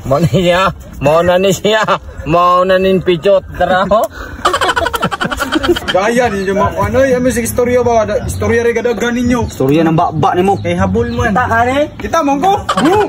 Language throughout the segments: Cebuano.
Mo ni siya, mo na ni siya, mo na nin pichot tara ho. Gaya ninyo mga ano, ano sa istorya ba? Istorya rin gadagan ninyo. Istorya ng bakba nimo. Eh habol man. Ta kani? Kita man ko.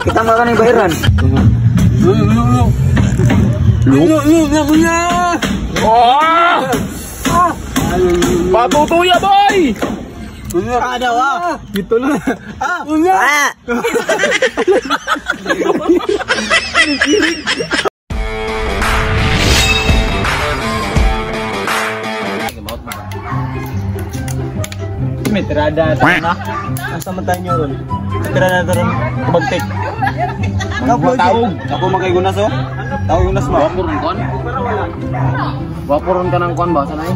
Kita nga kani bayaran. Ah! Patutuya boy. Ada ah. Gitu na. Ah. May tirada na. Asa man tayo ron? Tirada na ron kabagtik. Tawog. Ako makay gunas oh. Tawag gunas mo. Wapuron kon. Wapuron ka ng kon ba sanay?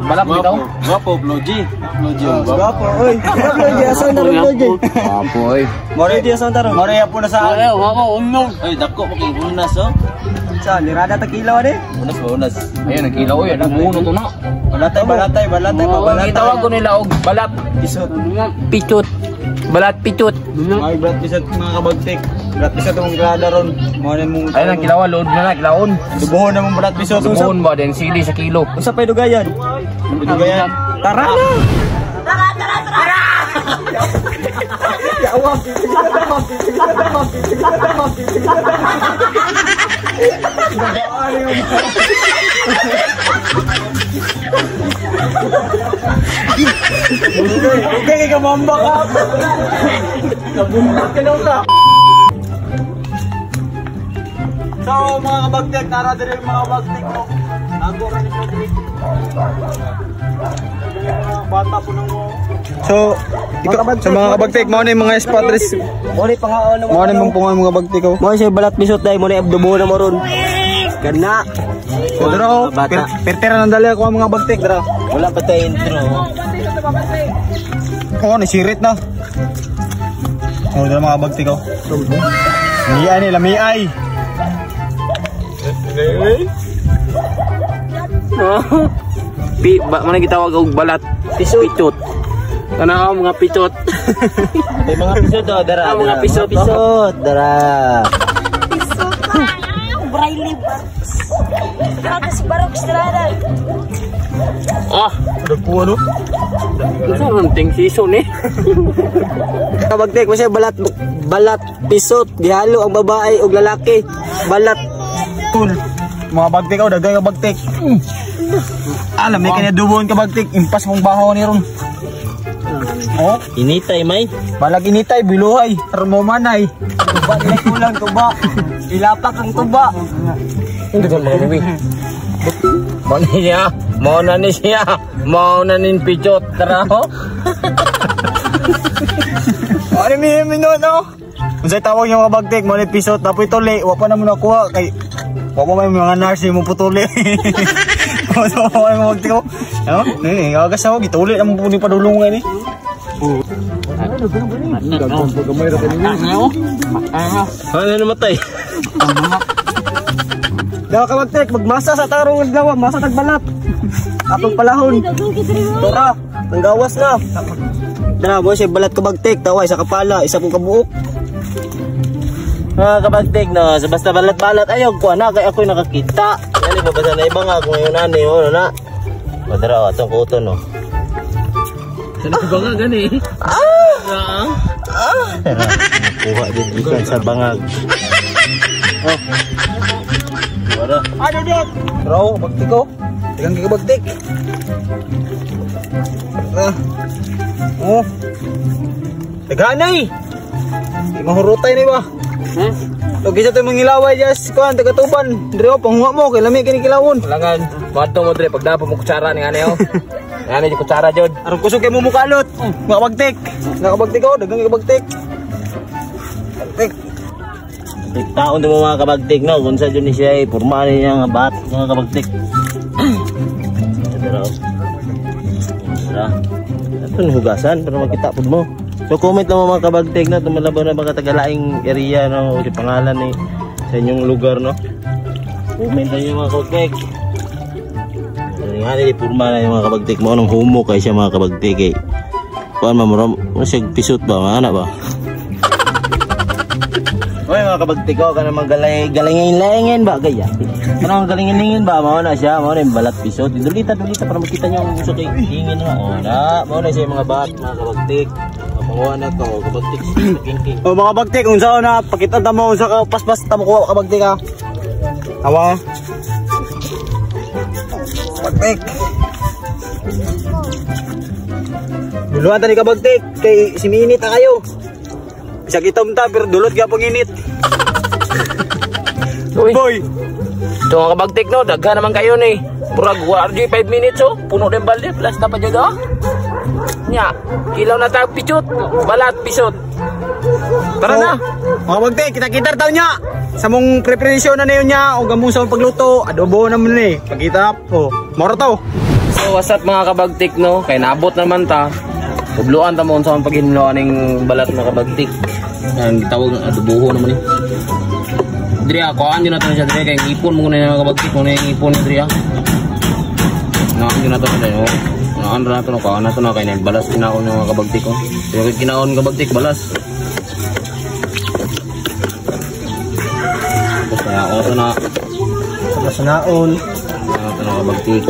Balak bitaw. Wapo, Bloji. Bloji. Gwapo, oy. Bloji asa na ron Bloji? Wapo oy. More di asa na ron. More po na sa Ayaw, wapo unog. Ay, dako mo kay gunas oh. Sa lirada ta kilaw ani. Unas ba unas? Ayun, nagkilaw oy, nagmuno to na. Balatay, balatay, balatay, balatay. Gitawag ko nila og balat Pisot. pichot. Balat pichot. Ay, brat pisat mga kabagtik. Brat pisat mong grada ron. Mo na mong Ayun ang kilawan, load na na, kilawon. Dubuhon na mong brat pisot. Dubuhon ba din sili sa kilo. Unsa pay dugayan? Dugayan. Tara na. Tara, tara, tara. Yawa, Okay, kay kamamba ka. Nabumba ka daw ka. So mga kabagtik, tara diri mga kabagtik ko. Nago ra ni diri. Bata po nang mo. So, sa mga kabagtik, mao na yung mga spatres. Mo ni pangaon Mao na mong pungan mga kabagtik ko. Mo siya balat pisot dai mo ni abdubo na mo ron. Gana. So, dara oh, Bata. pertera nang dali ako ang mga bagtik, dara. Wala pa tayo intro. Oh, nisirit na. Oh, dara mga kabagtik ko. Lamiay ni, lamiay. Pi ba man gitawag og balat pichot. Kana mga pichot. May mga pisot oh, dara. Ah, mga dara. pisot, Mga pisot, dara. Pisot. Braille box. Grabe si Barok Estrada. Ah, Nagkuha no? unsa man ting season eh. Kabagtik mo siya balat balat pisot gihalo ang babae ug lalaki. Balat. Cool. Mga bagtik oh, dagay ka bagtik. Alam, may kanya dubuhon ka bagtik. Impas mong bahaw ni ron. Oh, Initay may. balag initay, biluhay, termomanay. Tuba nila kulang tuba. Ilapak ang tuba. Hindi ko mga bibi. Mo ni siya, mo na ni siya, mo na nin pichot tara ho. Ano mi mi no no? Unsay tawag yung mga bagtik, mo ni pisot tapoy tuli, wa pa na mo nakuha kay wa pa may mga nurse mo putuli. So, ay mga bagtik ko. Ano? Ni, gagas ako gituli na mo pud padulungan ni. Ano namatay? Daw ka bagtik, magmasa sa tarong adlaw, masa tag balat. Atong palahon. Tora, nanggawas na. Dara mo siya balat kabagtik, taway sa kapala, isa pong kabuok. Mga kabagtik no, sa basta balat-balat ayaw ko na kay ako'y nakakita. Dali ba basta na iba nga kung ngayon ani oh na. Madara atong kuto no. Sa banga gani. Tara, kuha din gikan sa bangag. Oh. Wala. Ano dot? Raw, bagtik ko. Tigang kay bagtik. Ah. Oh. Daghanay. Di mahurutay ni ba? Hmm? So kisa tayo mangilaway jas kuan tagatuban. Dire oh, panghuwa mo kay lami kini kilawon. Langan, bato mo dre pagdapo mo kutsara ni ani oh. Ani di kutsara jud. Aron kusog kay mo mukalot. Mga bagtik. Mga bagtik oh, daghang kay bagtik. Bagtik. Taon mo mga kabagtik no, kung sa dyan ni siya eh, porma niya nga bat mga kabagtik. Dara. Dara. Ito ni hugasan para makita pud mo. So comment lang mga kabagtik na tumalabaw na mga tagalaing area no, o di pangalan ni sa inyong lugar no. Comment lang yung mga kabagtik. Nga ni porma na yung mga kabagtik mo nung humo kay siya mga kabagtik eh. Kuan man mo siya pisot ba, ana ba? Oy mga kabagtik ko, kanang mga galingin-lingin ba gaya. Kanang galingin-lingin ba mao na siya, mao na yung balat pisot. Dulita dulita para makita niyo ang gusto kay hingin na. Oh, na, mao na siya yung mga bat, mga kabagtik. Panguha na to, kabagtik king. O mga kabagtik, unsa na pakita ta mo unsa ka paspas ta mo kuha kabagtik ha. Awa. Bagtik. Duluan ta ni kabagtik kay siminit ta kayo. Bisag itom ta pero dulot gyapon init. Uy. Boy. Ito mga kabagtik no, daghan naman kayo ni. Murag 1 5 minutes oh, puno din balde, plus na pa jud oh. Nya, kilaw na tag pichot, balat pisot. Tara na. Mga kabagtik, kita-kita taw nya. Sa mong preparation na niyo nya o gamong sa mong pagluto, adobo naman ni. Pagkita oh, moro to. So what's up mga kabagtik no, kay naabot naman ta. Tubloan ta mo unsa ang paghinlo aning balat mga kabagtik. Ang gitawag ng adoboho naman ni. Diri ako kuhaan jud nato siya diri kay ngipon mo na mga kabagtik, mo na yung ngipon ni diri ah. Naan jud nato siya oh. Naan ra nato no, kuhaan nato na kay nagbalas kinaon ng mga kabagtik oh. Pero kay kinaon kabagtik balas. Tapos na ako to na. Sa naon. Ano to na kabagtik.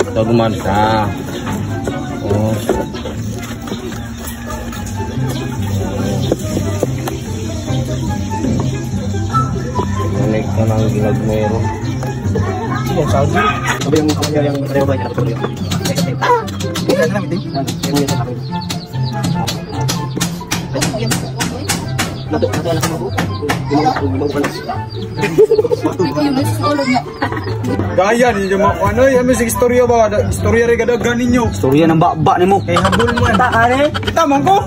Ito guman ka. Oh. Balik ka ng ginagmero. Gaya ninyo mga ano, yan may istorya ba? Istorya rin kadagan ninyo. Istorya ng bakba nimo. Eh, habol mo yan. Ta are. Kita man ko.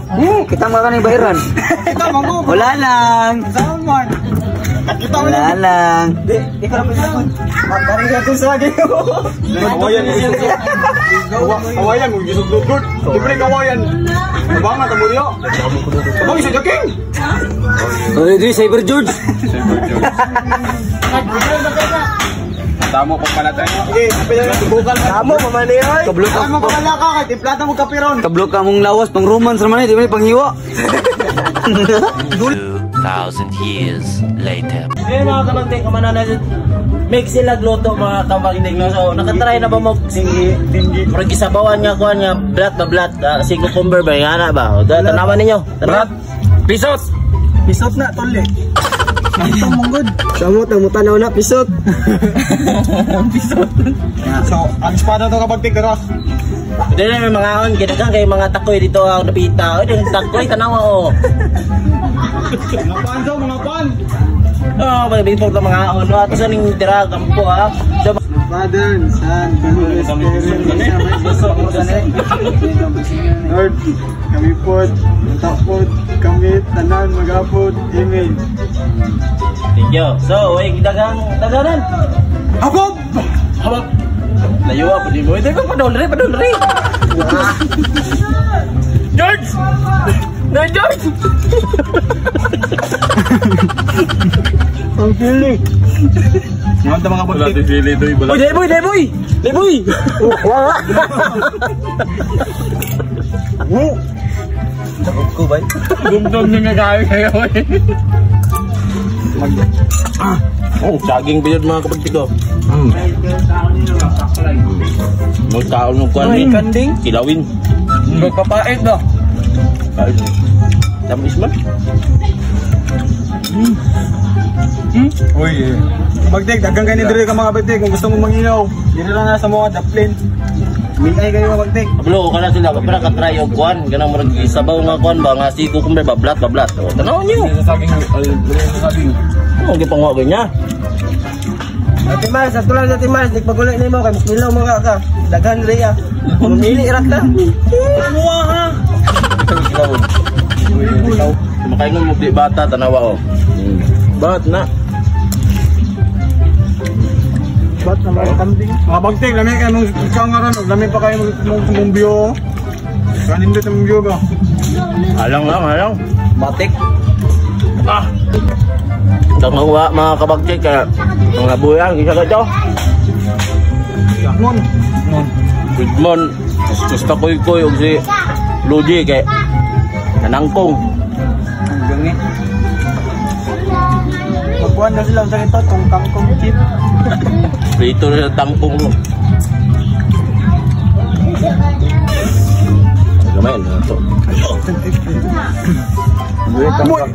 Kita mga kanang bayaran. Kita man ko. Wala lang. Saan man? Kita man. Wala lang. Di, ikaw lang pinakon. Magkaroon ka sa akin. Kawayan. Kawayan, kung gisugdod. Libre kawayan. Abangan, tamo niyo. Abang, isa joking. Oy, di Cyber George. Tamo ko pala tayo. Sige, bukan. Tamo pa man oy. Kablo ka. Tamo pa pala ka, kahit timplata mo kapiron. Kablo ka mong lawas pang romance raman eh, di man panghiwa. 2,000 years later. Eh mga kabagtik, kumana na make sila gluto mga kabagtik no. So nakatry na ba mo Tinggi, tinggi. murag gisabawan nga kuan nga blat ba blat si cucumber ba nga na ba? O, tanawan ninyo. Balat pisot. Pisot na, tol eh. Ito mong good. Samot ang mutanaw na pisot. Pisot. So, ang espada to kabagtik, tara. Hindi na may mga on ginagang kay mga takoy dito ang napita. Oy, dang takoy tanawa oh. Mga pan daw, mga pan. Oh, may before ka mga on. No, ato sa ning tira kampo ha. So, Father, Son, Holy Spirit, Lord, kami po, takot, kami, tanan, magapod, amen. Thank you. So, oy, dagang daganan. Habab! Habab. Layo pa di mo. Ito ko padolre, padolre. George! Na George! Ang pili. Ngayon ta mga bagtik. Uy, deboy, deboy. Deboy. Dakog ko ba? Gumdum niya nga kayo kayo eh. Oh, saging bilod mga kapagtik ko. Magkaon ng kuan ni. Kanding. Kilawin. Magpapait ba? Tamis man. Uy, eh. Bagtik, dagang kayo ni diri ka mga bagtik. Kung gusto mo manginaw, diri lang na sa mga daplin. Mingay kayo mga bagtik. Pablo, ka na sila. Kapag ka-try og kuan, ganang murag isabaw nga kuan ba nga si cucumber ba blat ba blat. Oh, tanaw niyo. Sa saging, sa saging. Oh, gipangwa niya. Ate Mars, ato lang sa Ate Mars, nagpagulay nimo kay mukilaw mga ka. Daghan ri ah. Mamili ra ka. Kumakain mo di bata tanawa oh. Bat na. Bat na mga kambing. Mga bagtik, lami kayo mong ikaw nga ron. Lami pa kayo mong mumbyo. Kanin dito mumbyo ba? Alang lang, alang. Batik. Ah. Tangawa mga kabagtik kaya mga buyang isa ka to. Mon. Mon. Edmond, gusto koy koy og si Luigi kay nanangkong. Gangi. Magkuhan na sila sa ito, kung kangkong chip. Prito na sa tangkong mo. Gamay na to.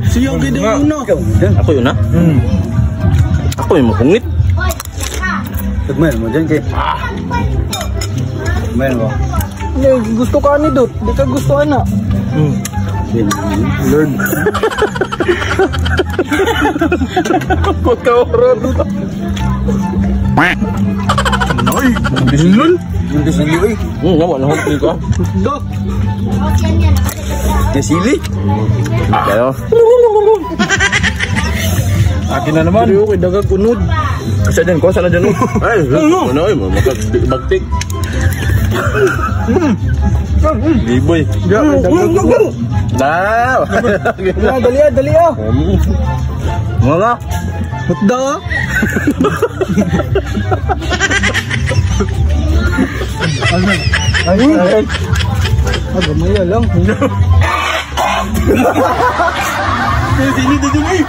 Siyo gid uno. Ako yun ha? Ako yung makungit. Tagmay mo dyan kay. Tagmay mo. Gusto ka ni Dot, di ka gusto ana. Lord. Kotoro. Noy, bisilol. Yung sili oy. Nga na hungry ko. Dot. Yung sili? Kayo. Akin na naman. Pero kay dagag unod. Kasi dyan, kuha sana dyan. Ay, ano ay, makabagtik. Liboy. Na. Dali ah, dali ah. Mga. Hutda ah. Ay, ay. Ah, gamay lang. Sili dito eh.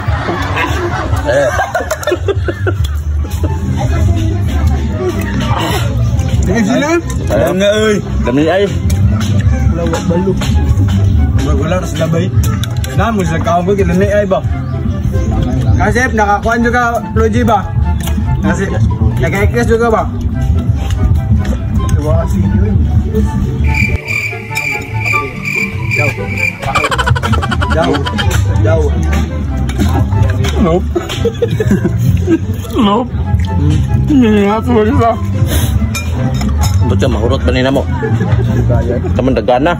Sili. Alam nga oy. Dami ay. Wala balo. Wala ra sila bay. Na mo sila kaon ko kilani ay ba. Kasi nakakuan juga Logi ba? Kasi naka-request juga ba? Wala sili. Daw. Daw. Nope. Nope. Ba't ka mahurot ba nila mo? Taman dagana.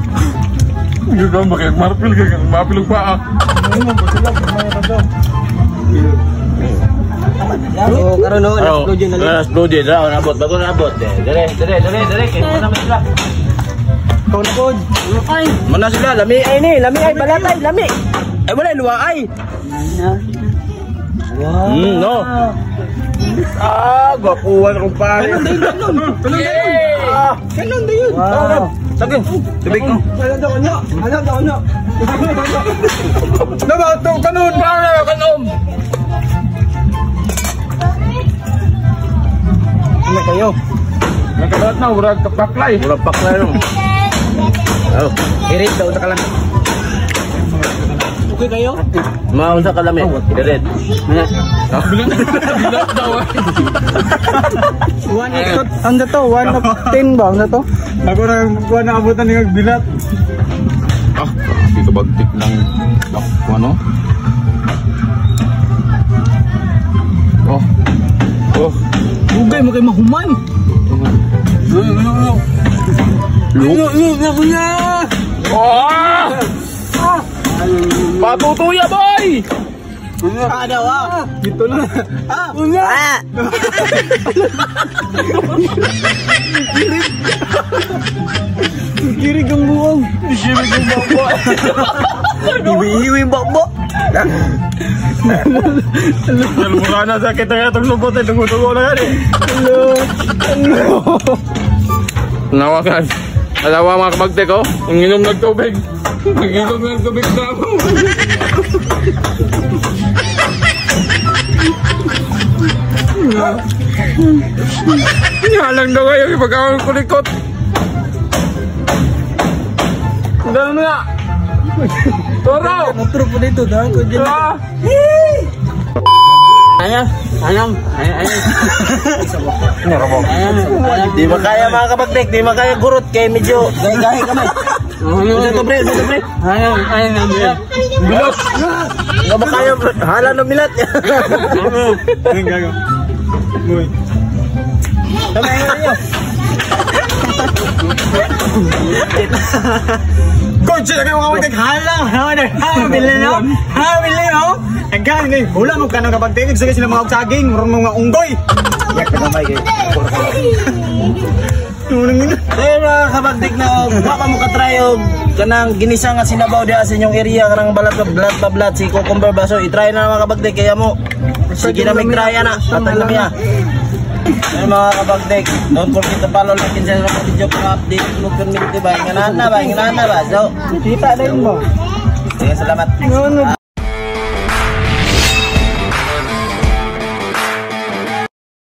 Hindi ka makikmarpil ka, mapilog pa ah. Oo, karon no, last load yun na lang. Last load yun. Nabot, bago nabot. Dere, dere, dere, dere. Kaya mo naman sila. Ikaw na pod. Ay, Mana sila, lami ay ni, lami ay balatay, lami. Ay wala luwa ay. Wow. No. Ah, gwapuan akong pare. Kanon dayon, kanon. Kanon dayon. Kanon dayon. Wow. Sagin. Tubig ko. Wala daw ano. Wala daw ano. Nabatong kanon! Pare, kanom. Ano kayo? Nakabalat na, urag kapaklay. Murag paklay no. Oh, Irit daw sa kalam. Okay kayo? maunsa ka lami. Dere. Bilat daw eh. 1 of ano to? 1 of 10 ba? Ano to? Ako na kuha na abutan ni bilat. Ah, grabe ka bagtik ng ano? Oh. Oh. Dugay mo kay mahuman. Ah! Patutuya, boy! Ah, daw ah. Dito na. Ah. Ah. Kirig ang buong. Kirig ang babo. Iwi-iwi yung babo. Mukha na sakit na itong lubot eh. Tumutugo na yan eh. Hello. Hello. Nawa guys. Alawa mga kabagtek oh. Ang inom ng tubig. Ang inom ng tubig na ako. Nga lang daw kayo ipagkawang kulikot. Dalo na. Toro! Motor po dito. Dahil ko dyan. Ah! Ayan. Ayan. Ayan. Di makaya mga kabagtek, di makaya gurot kay medyo gahi-gahi kamay. Usa to pre, usa to pre. Ayan, ayan, ayan. Bilos. Di makaya hala no milat. Ang gago. Uy. Tama niyo. Kotse na kayo mga kabagtek. Hala, hala, hala, bilin no? Hala, bilin no? Ang galing eh. Hula mo ka ng kabagtek. Sige sila mga saging, murong mga unggoy. Yak na kamay kay. Kaya mga kabagtik na wa pa mo ka-try og kanang ginisa nga sinabaw diha sa inyong area kanang balat balat balat si cucumber baso i-try na mga kabagtik kaya mo sige na mig try ana patay na miya. Ayun, mga kabagtek, don't forget to follow, like, and share ang video para update mo community ba? Inganan na ba? Inganan na ba? So, Kita na yun mo. Sige, salamat. No.